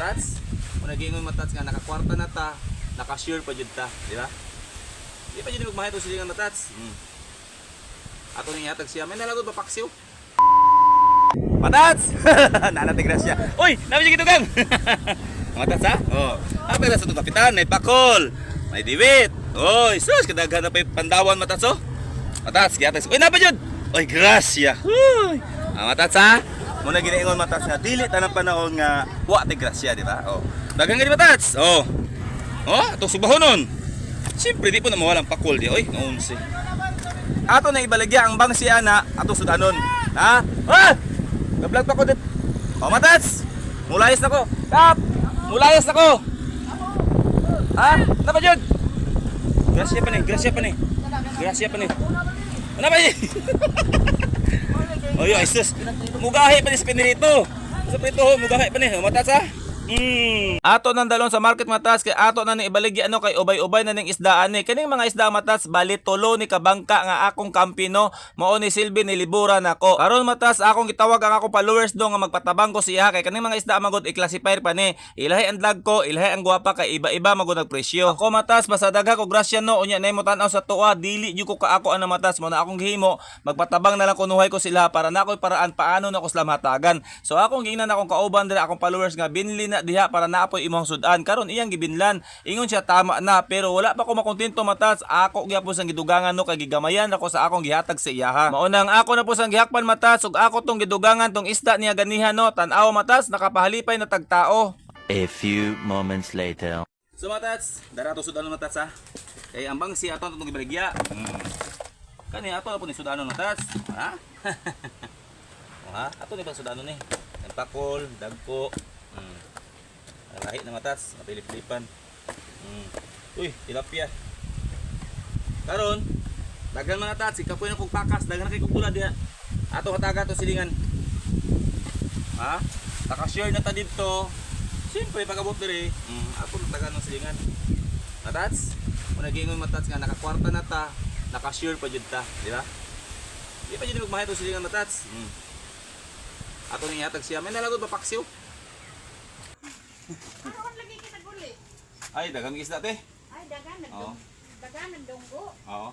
Matats, kung nagingon matats nga nakakwarta na ta, nakasure pa jud ta, di ba? Di pa jud magmahay to silingan, matats. Ato ning ihatag siya, may nalagod pa paksiw. Matats! Nana grasya. Uy, nami siya gitugang. Matats ha? Oh. Apa na sa itong kapitan, may pakol, may diwit. Oy, sus, kadaghan na pa yung pandawan, matats oh. Matats, gihatag. Uy, napa jud. Oy, grasya. Uy. Ah, matats ha? Muna ginaingon matats nga dili tanang panahon nga wa tay grasya, di ba? Oh. Daghan gani matats. Oh. Oh, atong subahonon. Siyempre di po na mawalang pakol di. Oy, naunsi. Ato na ibaligya ang bangsi ana atong sudanon. Ha? Ah! Nag-vlog pa ko dit. Oh, matats. Mulayas na ko. Kap! Mulayas na ko. Ha? Napa jud? Grasya pa ni, grasya pa ni. Grasya pa ni. Ano ba yun? Oy, ay sus. Mugahi pa ni sa pinirito. Sa prito, mugahi pa ni. Oh, matats ha? Ato nang dalon sa market matas kay ato na ning ibaligya ano kay ubay-ubay na ning isdaan ni. Kaning mga isda matas bali tulo ni kabangka nga akong kampino mao ni silbi ni libura nako. Karon matas akong gitawag ang akong followers do nga magpatabang ko siya kay kaning mga isda magod i-classify pa ni. Ilahi ang dlag ko, ilahi ang gwapa kay iba-iba magod ang presyo. Ako matas basta dagha ko grasya no unya nay mo tan-aw sa tuwa dili jud ko kaako ana matas mo na akong gihimo magpatabang na lang kunuhay ko sila para na ako'y paraan paano na ko sila matagan. So akong giingnan akong kauban dira akong followers nga binli na diha para naapoy imong sudan karon iyang gibinlan. Ingon siya tama na pero wala pa ko makontento matas ako gyapon sang gidugangan no kay gigamayan ako sa akong gihatag sa iyaha. Mao nang ako na po sang gihakpan matas ug ako tong gidugangan tong isda niya ganiha no tan-aw matas nakapahalipay na tagtao. A few moments later. So matats, dara to sudanon matats ha. Kay ang bangsi ato itong gibaligya. Kani ato na po ni sudanon matats. Ha? O, ha? Ato ni bang sudanon ni? Ang pakol, dagko. Ang lahi na matats, mapilip-lipan. Uy, tilapia. Karon, daghan mga tats, ikapoy na kong pakas, daghan na kay kong pula diha. Ato hataga to silingan. Ha? Naka-share na ta didto. Siyempre, pag-abot diri, ako natagan ng silingan. Matats, kung nagingon matats nga nakakwarta na ta, naka-share pa jud ta, di ba? Di pa jud magmahay to silingan matats. Ato ning ihatag siya, may nalagod pa paksiw. Karon lagi kita guli. Ay, daghang isda te. Ay, dagan Oo. nagdong. Dagan nagdonggo. Oo.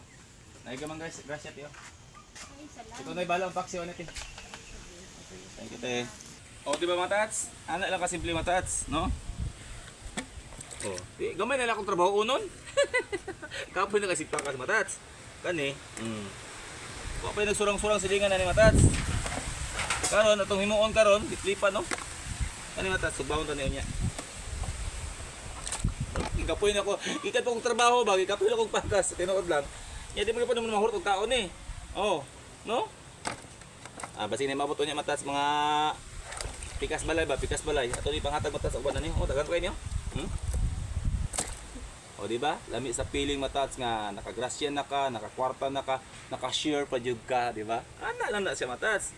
Naay man guys, grasya te. Oh. Ay, salamat. Ito na bala ang paksiw ani te. Okay, thank you te. O, di ba matats? Ana lang kasimple matats, no? Oh, di gamay na lang akong trabaho unon. Kapoy na kasi pakas matats. Kani. Wa pa nagsurang-surang silingan na ni matats. Karon atong himuon karon, gitlipan no. Kani matats, sugbahon ta niya. Ikapoy na ko. Ikat pa kong trabaho ba, ikapoy na kong pakas. Tinuod lang. Ya di mo pa naman mahurot og taon ni. Oh, no? Ah, basi na mabot niya matats mga pikas balay ba, pikas balay. Ato ni panghatag matats uban na niyo. Oh, daghan pa kayo niyo. O di ba? Lami sa piling matats nga nakagrasya na ka, nakakwarta na ka, naka-share pa jud ka, di ba? Ana lang na siya matats.